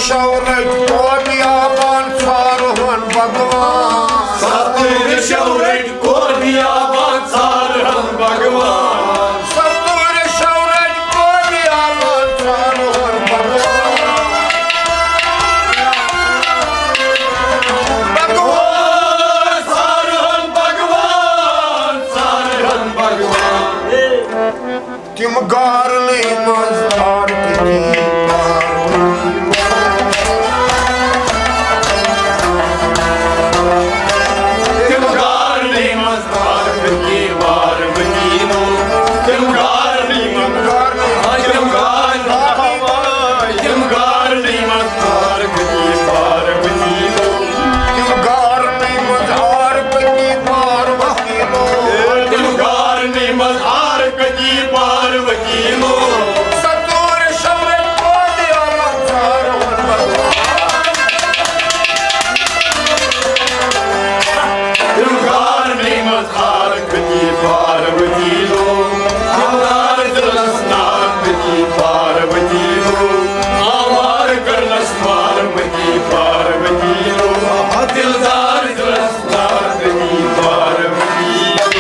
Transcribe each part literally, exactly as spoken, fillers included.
Short کو بیابان ژھارہون بھگوان۔ ستٲرۍ short کو بیابان ژھارہون بھگوان۔ ستٲرۍ short کو بیابان ژھارہون بھگوان۔ بھگوان ژھارہون بھگوان، ژھارہون بھگوان۔ تِم گارنٕے منٛز آرتی پاروتی۔ تِم گارنٕے منٛز آرتی پاروتی لوگ۔ تِم گارنٕے منٛز، تِم گارنٕے، تِم گارنٕے منٛز آرتی پاروتی لوگ۔ تِم گارنٕے منٛز آرتی پاروتی لوگ۔ تِم گارنٕے منٛز آرتی پاروتی لوگ۔ ستٲرۍ شورٹ کو بیابان ژھارہون بھگوان۔ تِم گارنٕے منٛز آرتی پاروتی لوگ۔ دِلدار دِلس نارتی پاروتی لوگ۔ آوار کرنس مارمتی پاروتی لوگ۔ دِلدار دِلس نارتی پاروتی لوگ۔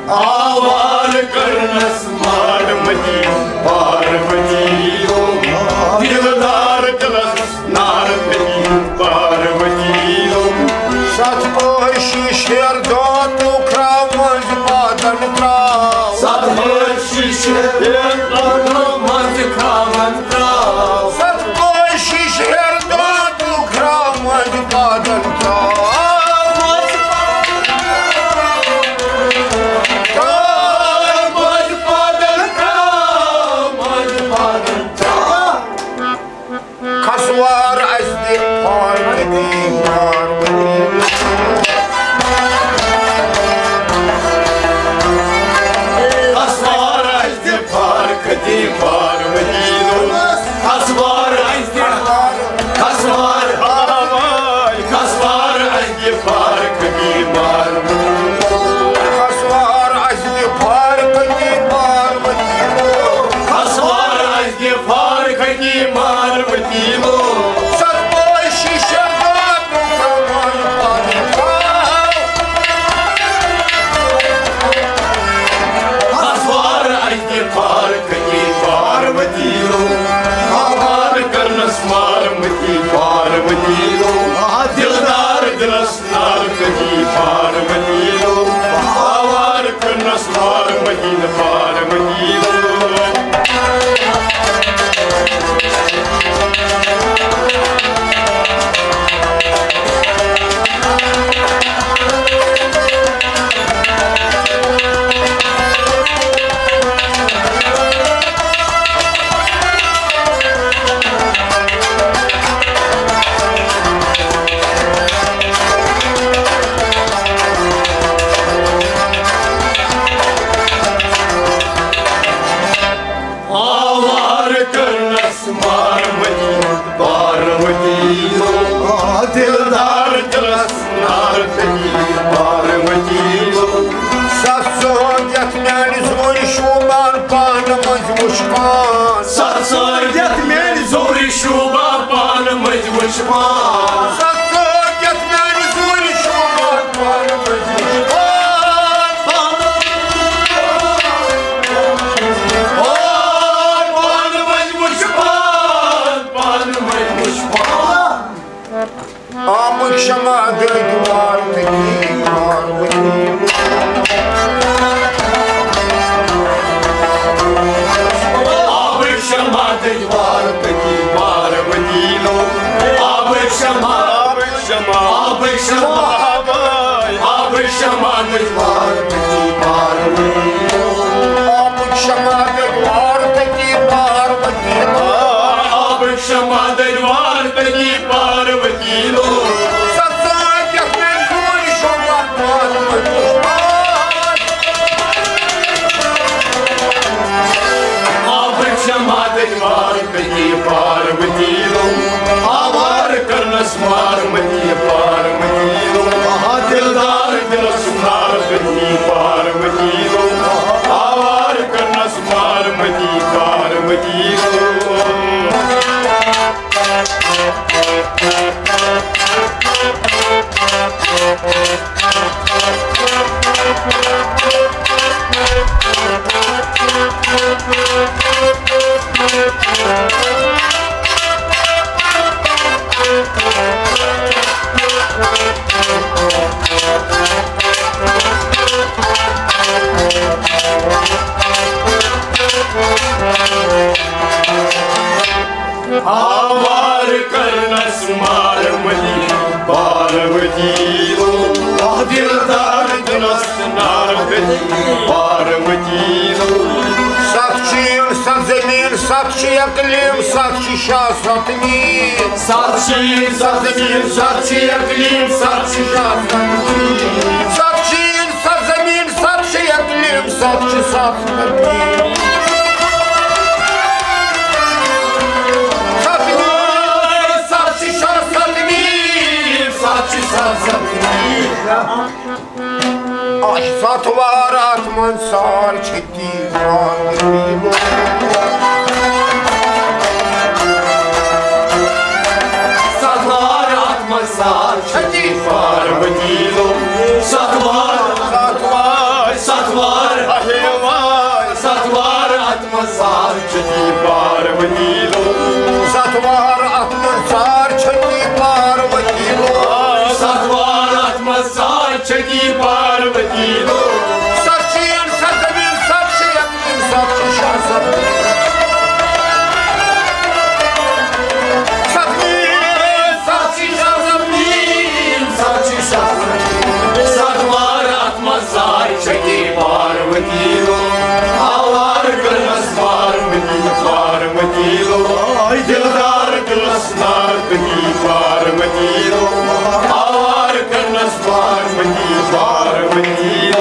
آوار کرنس مارمتی پاروتی لوگ۔ دِلدار دِلس نارمتی پاروتی لوگ۔ ستھ پٲشی شیر دو ٹُکرا منٛز پادن تراو۔ ستھ پٲشی شیر دو منٛز کھاون تراو۔ ستھ پٲشی شیر دو ٹُکرا منٛز پادن تراو۔ کھسوار اَسہِ دِ پاروتی، پاروتی۔ کھسوار اَسہِ دِ پاروتی، پاروتی۔ کھسوار اَسہِ دِ، کھسوار، کھسوار اَسہِ دِ پاروتی، پاروتی۔ کھسوار اَسہِ دِ پاروتی، پاروتی۔ کھسوار اَسہِ دِ پاروتی، پاروتی۔ ستپوشی شردھا تُمہارا۔ کھسوار اَسہِ دِ پاروتی، پاروتی۔ آوار کرنس مارمتی پاروتی۔ دِلدار دِلس نارمتی پاروتی۔ آوار کرنس مارمتی پاروتی۔ آوار کرنس مارمتی پاروتی لوگ۔ دِلدار دِلس نارمتی پاروتی لوگ۔ سس سونچ یتھ میانہِ زورِ شوٗبان پانہٕ مٔنٛزۍ وُچھ پان۔ سس سونچ یتھ میانہِ زورِ شوٗبان پانہٕ مٔنٛزۍ وُچھ پان۔ سس سونچ یتھ میانہِ زورِ شوٗبان پانہٕ مٔنٛزۍ وُچھ پان۔ پانہٕ، پانہٕ مٔنٛزۍ وُچھ پان، پانہٕ مٔنٛزۍ وُچھ پان۔ آبٕکۍ شمع دٔدۍ وارٕ تہٕ کی وارٕ وٲتۍ۔ آبٕکۍ شمع دٔدۍ وارٕ تہٕ کی وارٕ وٲتۍ لوگ۔ آبٕکۍ شمع، آبٕکۍ شمع، آبٕکۍ شمع۔ آبٕکۍ شمع دٔدۍ وار تٔتی پاروٕنۍ۔ آبٕکۍ شمع دٔدۍ وار تٔتی پاروٕنۍ۔ آبٕکۍ شمع دٔدۍ وار تٔتی پاروٕنۍ۔ سۄ ژٲنٛگۍ یَتھ مےٚ ڈوٗنۍ شوٗبان پاروٕنۍ۔ آبٕکۍ شمع دٔدۍ وار تٔتی پاروٕنۍ۔ آوار کرنس مار متی پاروٕنۍ۔ دلدار دلس نار تٔتی پاروٕنۍ۔ آوار کرنس مار متی پاروٕنۍ۔ آوار کرنس مار متی پاروٕنۍ۔ دلدار دلس نار متی پاروٕنۍ۔ ستھ چھِ یِم، ستھ زٔمیٖن، ستھ چھِ اقلیٖم، ستھ چھِ شاہ ستھ میٖر۔ ستھ چھِ یِم، ستھ زٔمیٖن، ستھ چھِ اقلیٖم، ستھ چھِ شاہ ستھ میٖر۔ ستھ چھِ یِم، ستھ زٔمیٖن، ستھ چھِ اقلیٖم، ستھ چھِ شاہ ستھ میٖر۔ ستھ میٖر، ستھ چھِ شاہ ستھ میٖر، ستھ چھِ شاہ ستھ میٖر۔ اَتھ ستھ وار اَتھ منٛز سار چھِ تی پاروٕنۍ۔ ستھ وار اَتھ منٛز سار چھِ تی پاروٕنۍ۔ ستھ وار، ستھ وار، ستھ وار، اہے وار۔ ستھ وار اَتھ منٛز سار چھِ تی پاروٕنۍ۔ ستھ وار اَتھ منٛز سار چھِ تی پاروٕنۍ۔ ستھ وار اَتھ منٛز سار چھِ تی پاروٕنۍ۔ ستھ چھِ یِم، ستھ زٔمیٖن، ستھ چھِ اقلیٖم، ستھ چھِ شاہ ستھ۔ ستھ میٖر، ستھ چھِ شاہ ستھ میٖر، ستھ چھِ شاہ ستھ میٖر۔ ستھ وار اَتھ منٛز سار چھِ تی پاروٕنۍ۔ آوار کرنس پاروٕنۍ، پاروٕنۍ۔ دلدار دلس نار تٔتی پاروٕنۍ۔ آوار کرنس پاروٕنۍ، پاروٕنۍ۔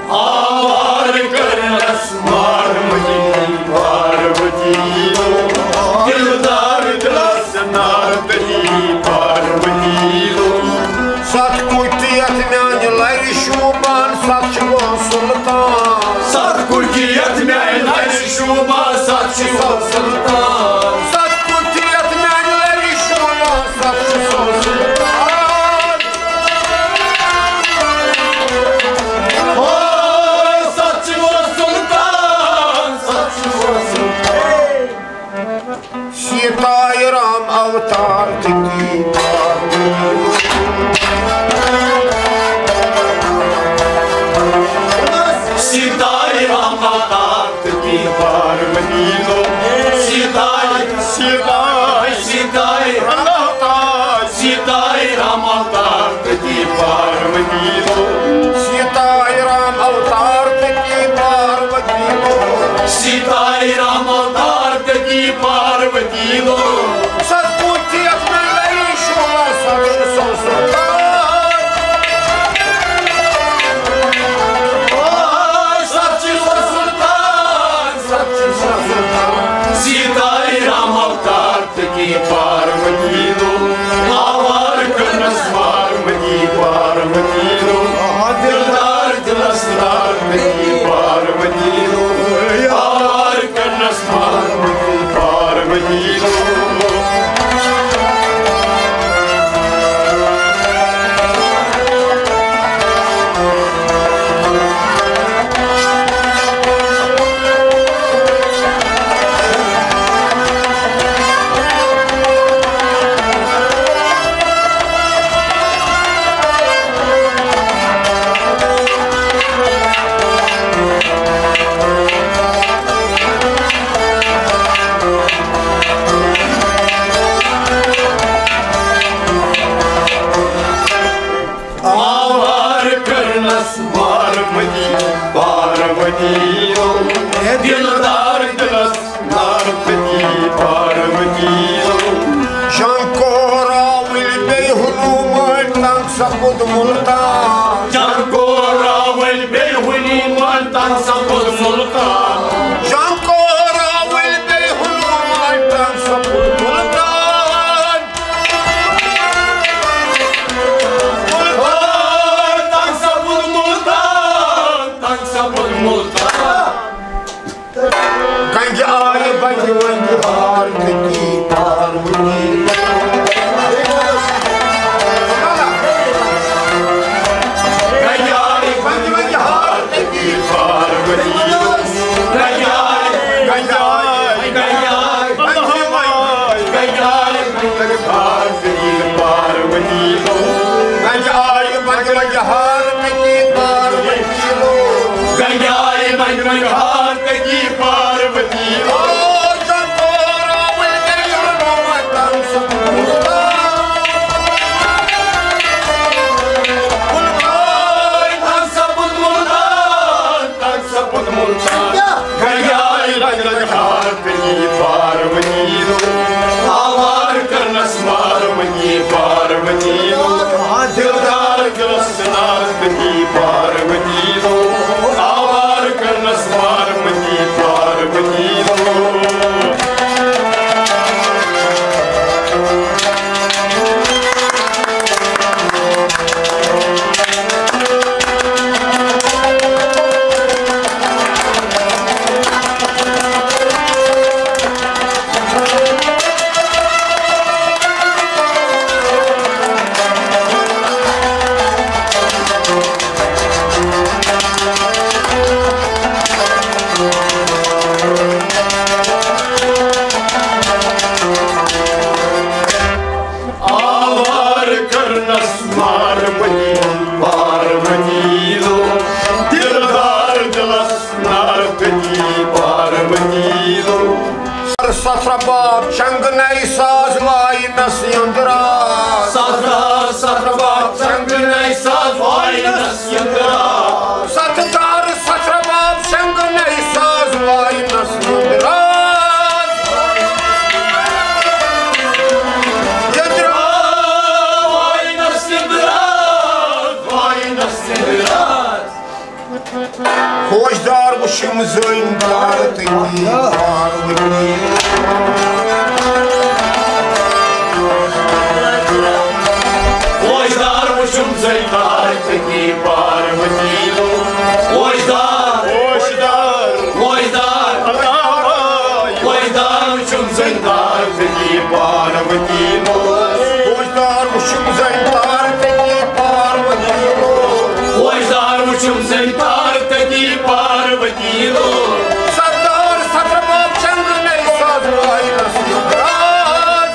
آوار کرنس مار متی پاروٕنۍ۔ دلدار دلس نار تٔتی پاروٕنۍ۔ ستھ کُٹھ یتھ میانہِ لرِ شوٗبان، ستھ چھِ وۄنۍ سلطان۔ ستھ کُٹھ یتھ میانہِ لرِ شوٗبان، ستھ چھِ وۄنۍ سلطان۔ ستھ کُٹھ یتھ میانہِ لرِ شوٗبان، ستھ چھِ وۄنۍ سلطان۔ او، ستھ چھِ وۄنۍ سلطان، ستھ چھِ وۄنۍ سلطان۔ سیتایہِ رام اوتار تٔتی پاروٕنۍ۔ سیتایہِ رام اوتار تٔتی پاروٕنۍ۔ سیتایہِ، سیتایہِ، سیتایہِ رام اوتار۔ سیتایہِ رام اوتار تٔتی پاروٕنۍ۔ سیتایہِ رام اوتار تٔتی پاروٕنۍ۔ سیتایہِ رام اوتار تٔتی پاروٕنۍ۔ ستھ کُٹھ یتھ میانہِ لرِ شوٗبان، ستھ چھِ وۄنۍ سلطان۔ ستھ چھِ وۄنۍ سلطان، ستھ چھِ وۄنۍ سلطان۔ دلدار دلس نار تتی پاروتی لو۔ شنکورا ول بے ہنومان تنگ سپد ملتان۔ شنکورا ول بے ہنومان تنگ سپد ملتان۔ شنکورا ول بے ہنومان تنگ سپد ملتان۔ ملتان تنگ سپد ملتان۔ تنگ سپد ملتان۔ گنجہِ آیہِ بجہِ ونجہِ ہار تٔتی پاروتی۔ گنجہِ آیہِ بجہِ ونجہِ ہار تٔتی پاروتی۔ گنجہِ آیہِ، گنجہِ آیہِ، گنجہِ آیہِ، گنجہِ آیہِ، گنجہِ آیہِ۔ پاروتی لو۔ گنجہِ آیہِ بجہِ بجہِ ہار تٔتی پاروتی لو۔ گنجہِ آیہِ بجہِ بجہِ ہار تٔتی پاروتی لو۔ شنکورا ول بے ہنومان تنگ سپد ملتان۔ تنگ سپد ملتان۔ تنگ سپد ملتان۔ گنجہِ آیہِ بجہِ بجہِ ہار تٔتی پاروتی لو۔ آوار کرنس ماروتی پاروتی لو۔ دلدار دلس نار تتی پاروتی لو۔ آوار کرنس ماروتی پاروتی لو۔ آوار کرنس ماروتی پاروتی لو۔ دلدار دلس نار تتی پاروتی لو۔ ستھ رباب چنگ نئی ساز واینس یندرا۔ ستھ را-، ستھ رباب چنگ نئی ساز واینس یندرا۔ ستھ دار ستھ رباب چنگ نئی ساز واینس یندرا۔ یندرا۔ واینس یندرا۔ واینس یندرا۔ فوجدار وُچھِم زٔنۍ تارٕ تٔتی پاروتی۔ فوجدار وُچھِم زٔنۍ تارٕ تٔتی پاروتی لو۔ فوجدار۔ فوجدار۔ فوجدار۔ فوجدار وُچھِم زٔنۍ تارٕ تٔتی پاروتی لو۔ فوجدار وُچھِم زٔنۍ تارٕ تٔتی پاروتی لو۔ فوجدار وُچھِم زٔنۍ تارٕ تٔتی پاروتی لو۔ سردار ستھ رباب چنگ نئی ساز واینس یندراز۔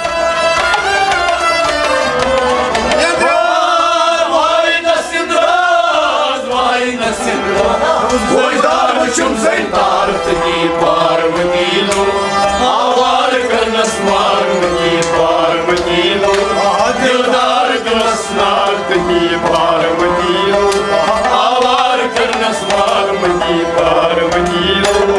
یندراز۔ واینس یندراز، واینس یندراز۔ فوجدار وُچھِم زٔنۍ تارٕ تٔتی پاروتی لو۔ آوار کرنس ماروتی پاروتی لو۔ دلدار دلس نار تٔتی پاروتی لو۔ آوار کرنس ماروتی پاروتی لو۔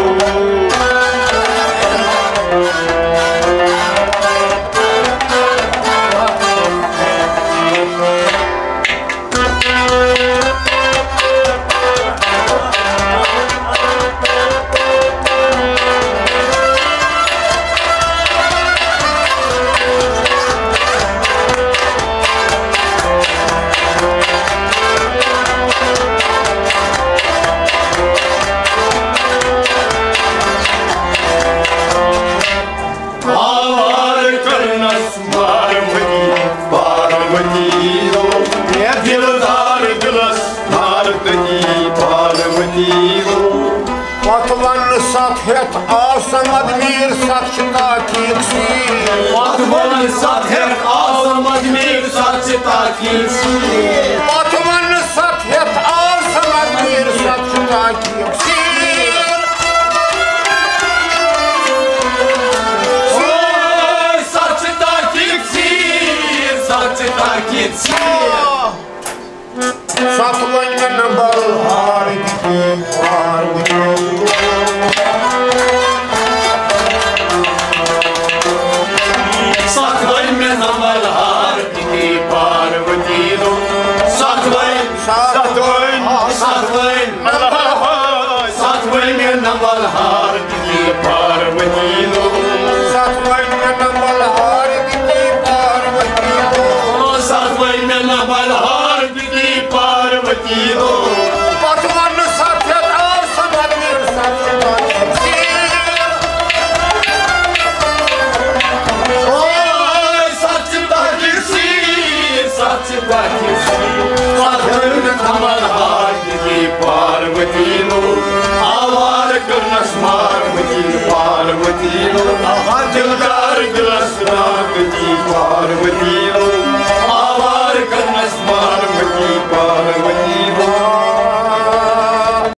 آوار کرنس پاروتی، پاروتی رو۔ اے دلدار دلس پاروتی، پاروتی رو۔ پتھ ون ستھ ہیتھ آو سمد میر ستھ چھ تاکیق سی۔ پتھ ون ستھ ہیتھ آو سمد میر ستھ چھ تاکیق سی۔ پتھ ون ستھ ہیتھ آو سمد میر ستھ چھ تاکیق سی۔ اوے ستھ چھ تاکیق سی، ستھ چھ تاکیق سی۔ ستھ ونن بل ہار دِتھ پاروتی۔ پارؤتی لوٚگ۔ ستھ وَنہِ مےٚ نہ ملہار دِتی پارؤتی لوٚگ۔ ستھ وَنہِ مےٚ نہ ملہار دِتی پارؤتی لوٚگ۔ پتہٕ وَنہٕ ستھ ہٮ۪تھ آو سمندر ستھ چھِ تۄہہِ سیٖر۔ اوے ستھ چھِ تۄہہِ سیٖر، ستھ چھِ تۄہہِ سیٖر۔ ستھ وَنہِ مےٚ نہ ملہار دِتی پارؤتی لوٚگ۔ آوار کٔرنس ماروتی پارؤتی لوٚگ۔ دلدار دلس راتتی پارؤتی لوٚگ۔ آوار کٔرنس ماروتی پارؤتی